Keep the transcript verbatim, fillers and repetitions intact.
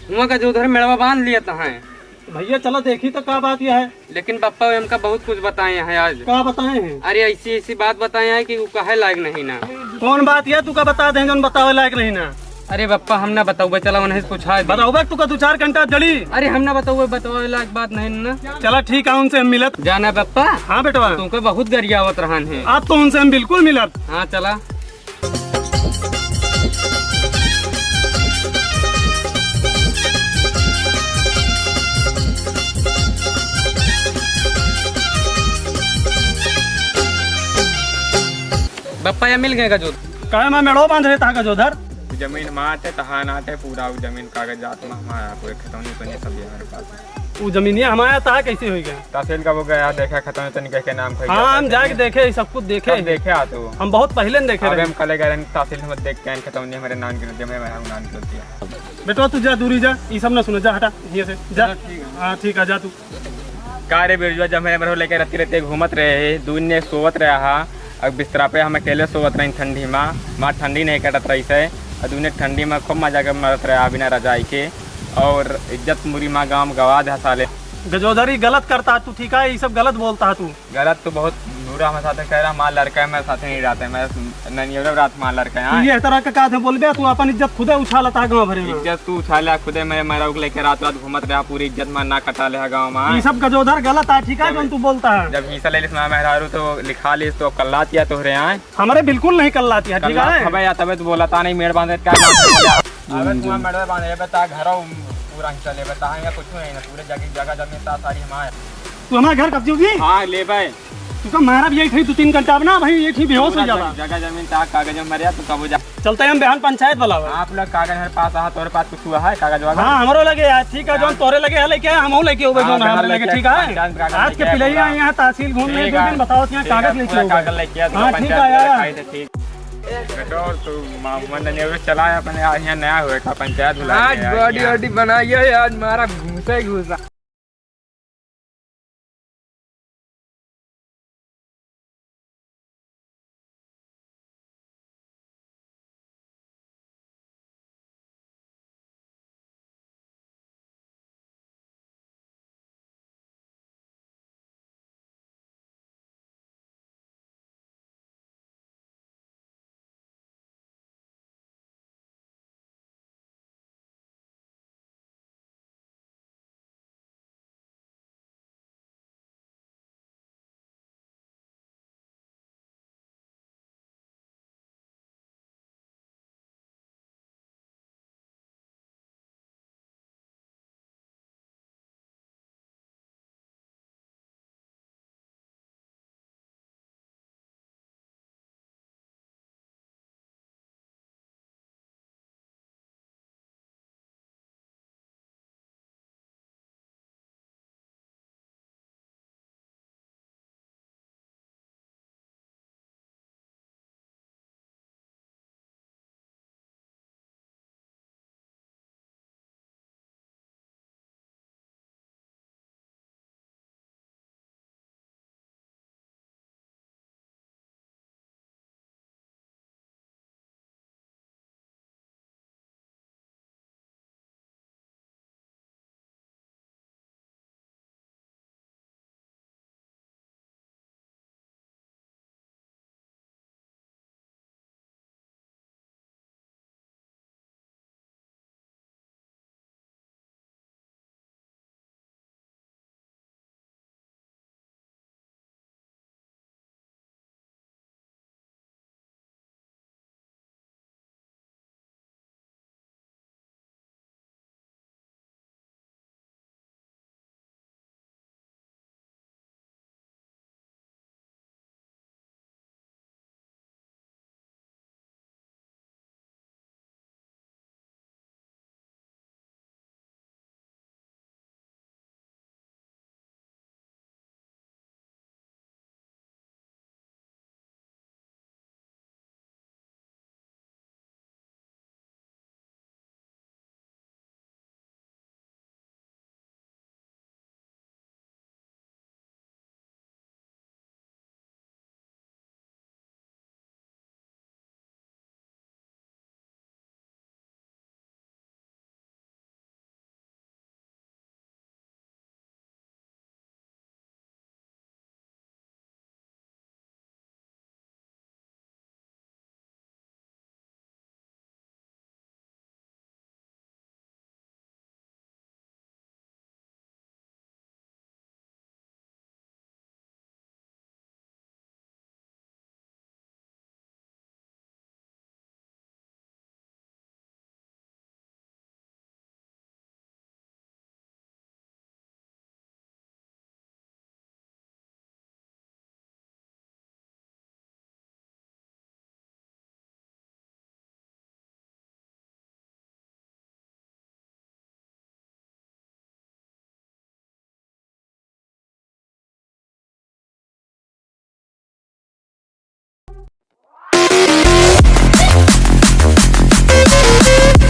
हुआँ का जो उधर मेड़वा बाँध लिया तहाँ। भइया चला देखी तो का बात यह है। लेकिन बप्पा हमका बहुत कुछ बताए हैं आज। का बताए हैं? अरे ऐसी ऐसी बात बताए हैं कि उ कहे लायक नहीं ना। कौन बात यह तू का बता दें जौन बतावे लायक नहीं ना? अरे बप्पा हम ना बताउबे, चला उन्हें से पूछा दे। बताउबे तू का दो चार घंटा जड़ी। अरे हम ना बताउबे, बतावे लायक बात नहीं ना। चला ठीक है उनसे हम मिलत। जाना बप्पा। हाँ बेटवा। तुमको बहुत गरियावत रहन है। अब तो उनसे हम बिल्कुल मिलत। हाँ चला। बप्पा, या मिल गए गजोधर। काहे माँ मेड़ो बाँध रहे तहाँ गजोधर? जमीन हमार है, तहार नाट है, पूरा उ जमीन कागजात में हमारा, कोई खतौनी उतौनी सब हमारे पास है। उ जमीनिया हमारा तहाँ कैसे होई गया? तहसील का वो गया, देखा खतौनी उतौनी कह के नाम खरीदा हाँ, हम था। जाके देखे, ई सब कुछ देखे। कब देखे आ तू? हम बहुत पहिले न देखे अब रहे। हम कले गए रहन तहसील में देख के आइन खतौनी हमारे नाम के, जमीन हमारे नाम के होती है। बेटवा तू जा, दूरी जा, ई सब ना सुनो, जा हटा हियाँ से, जा। चलो, ठीक है। हाँ, ठीक है, जा तू। का रे बिरजुआ, जब मेरे मरहो लेके रहती रहती घूमत रहे, दुइ ने सोवत रहा हा, अब बिस्तरा पे हम अकेले सोवत रही ठंडी मा, माँ ठंडी नहीं कटत रही से, और दुइ ने ठंडी मा खूब मजा के मरत रहा बिना रजाई के, और इज्जत मुरी माँ गाँव में गवा दे साले। गजोधर, ई गलत करता तू, ठीक है, ई सब गलत बोलता तू। गलत तो बहुत बुरा हमारे साथे कह रहा, हमार लड़का है, मेरे साथे नहीं रहते, मैं ननियोरे रात हमार लड़का है। तू ये तरह का काहे बोलबे, तू अपन इज्जत खुदे उछालता गाँव भरे में। इज्जत तू उछाला खुदे, मैं मेहरारू के लेके रात रात घूमत रहा, पूरी इज्जत मार ना कटा ले गाँव में। ये सब गजोधर गलत है, ठीक है, जब जौन तू बोलता है। जब हिस्सा ले लिस मैं मेहरारू तो लिखा लिस तो कल्लातिया तोहरे आए। हमारे बिल्कुल नहीं कल्लातिया, ठीक कल्लात है। हबे या तबे तो बोला ता नहीं मेड़ बांधे क्या बात है? अबे तू मेड़ बांधे बता घरों पूरा हिस्सा ले बता, यहाँ कुछ नहीं ना, पूरे जगह, जगह जमीन ता सारी हमारे। तू हमारे घर कब्जे होगी? हाँ, लेबे। तू का मारा भी यही थी, दो तीन घंटा अब ना भाई, ये थी बेहोश हो पूरा जावा। जगह जमीन ता कागज में मरिया, तू कबो जा। चलते हम बिहान पंचायत बुलावे। आप लोग कागज हमारे पास आ, तोरे पास कुछ हुआ है कागज वागज? हाँ, हमरो लगे है, ठीक है, हाँ। जौन तोरे लगे है लेके आए, हमहू लेके होबे, हाँ, जौन हमारे लगे, ठीक है? पंचायत में कागज आज के लेके आए, पिलैया पूरा। यहाँ तहसील घूम ले, ठीक दो है, दिन बताओ यहाँ पूरा कागज लेके कागज होबे। लेके आ, हाँ, पूरा ठीक है, पंचायत यार। लिखाई दे, ठीक। बेटा, और तू मा-, मन नहीं, अबे चला है अपने, आज यहाँ नया हुआ का पंचायत बुला आज के आया बॉडी यहाँ। वॉडी बनाइए, आज मारा घूसा ही घूसा।